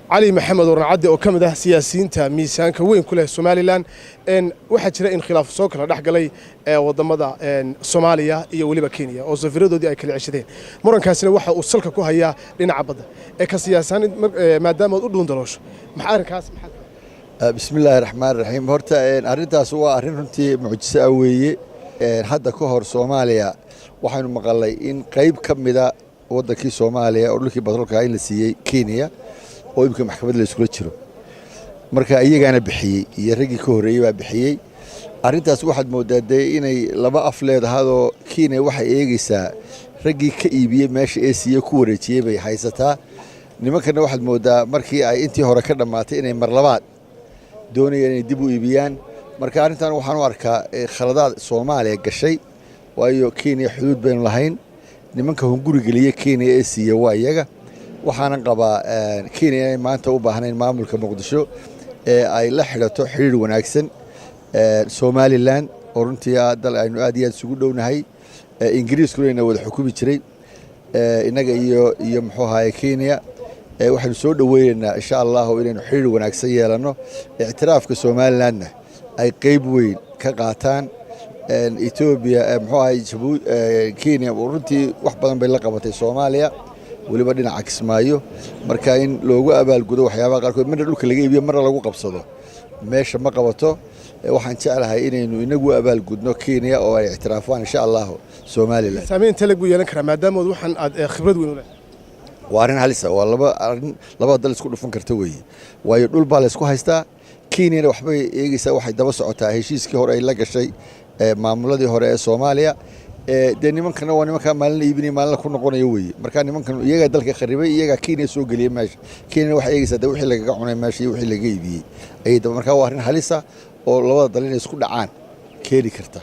Cali Maxamed Warancadde oo ka mid ah siyaasiyiinta miisaanka weyn ku leh Somaliland. Waxaa jira in khilaaf soo kala dhex galay wadamada Soomaaliya iyo weliba Kenya, oo safiiradoodii ay kala ceshadeen. Murankaasina waxa uu salka ku hayaa dhinaca badda. Ee ka siyaasaan, maadaama aad u dhuundaloosho, maxaa arrinkaas? Bismi illaahi raxmaan raxiim. Horta arrintaas waa arrin runtii mucjiso ah weeye. Hadda ka hor Soomaaliya waxaynu maqalnay in qayb ka mida waddankii Soomaaliya oo dhulkii batroolka in la siiyey Kenya, oo imika maxkamad la iskula jiro. Marka iyagaana bixiyey iyo raggii ka horreeyey baa bixiyey. Arrintaas waxaad mooddaa dee inay laba af leedahadoo Kenya waxay eegeysaa raggii ka iibiyey meesha ee siiyey, ku wareejiyey bay haysataa. Nimankana waxaad mooddaa markii ay intii hore ka dhammaatay inay mar labaad doonayaan inay dib u iibiyaan. Marka arrintan waxaan u arkaa khaladaad Soomaaliya gashay, waayo Kenya xuduud baynu lahayn. Nimanka hunguri geliye Kenya ee siiya waa iyaga. Waxaanan qabaa Kenya inay maanta u baahnayn maamulka Muqdisho ee ay la xidhato xidhiir wanaagsan Somaliland, oo runtii ah dal aynu aad iyo aad isugu dhownahay. Ingiriiskuna ina wada xukumi jiray innaga iyo muxuu ahaye Kenya. Waxaynu soo dhoweynaynaa, insha Allahu, inaynu xidhiir wanaagsan yeelanno, ictiraafka Somalilandna ay qeyb weyn ka qaataan. Etoobiya, muxuu ahay, Kenya runtii wax badan bay la qabatay Soomaaliya, weliba dhinaca Kismaayo. Marka in loogu abaalgudo waxyaabaha qaarkood, marna dhulka laga iibiyo, marna lagu qabsado, meesha ma qabato. Waxaan jeclahay inaynu inagu abaalgudno Kenya oo ay ictiraafaan, insha Allahu, Somaliland. Saameyn talag buu yeelan karaa, maadaama waxaan aad khibrad weyn u leedahay? Waa arrin halisa, waa laba arrin laba dal isku dhufan karta weeye, waayo dhul baa la isku haystaa. Kenyana waxbay eegeysaa, waxay daba socotaa heshiiskii hore ay la gashay maamuladii hore ee Soomaaliya. Dee nimankana waa nimankaa maalin la iibinaya, maalin ku noqonayo weeye. Marka nimankan iyagaa dalka kharibay, iyagaa Kenya soo geliyey meesha. Kenyana waxay eegeysaa dee wixii lagaga cunay meesha iyo wixii lagaga iibiyey ayay daba. Marka waa arrin halisa oo labada dal inay isku dhacaan keeni karta.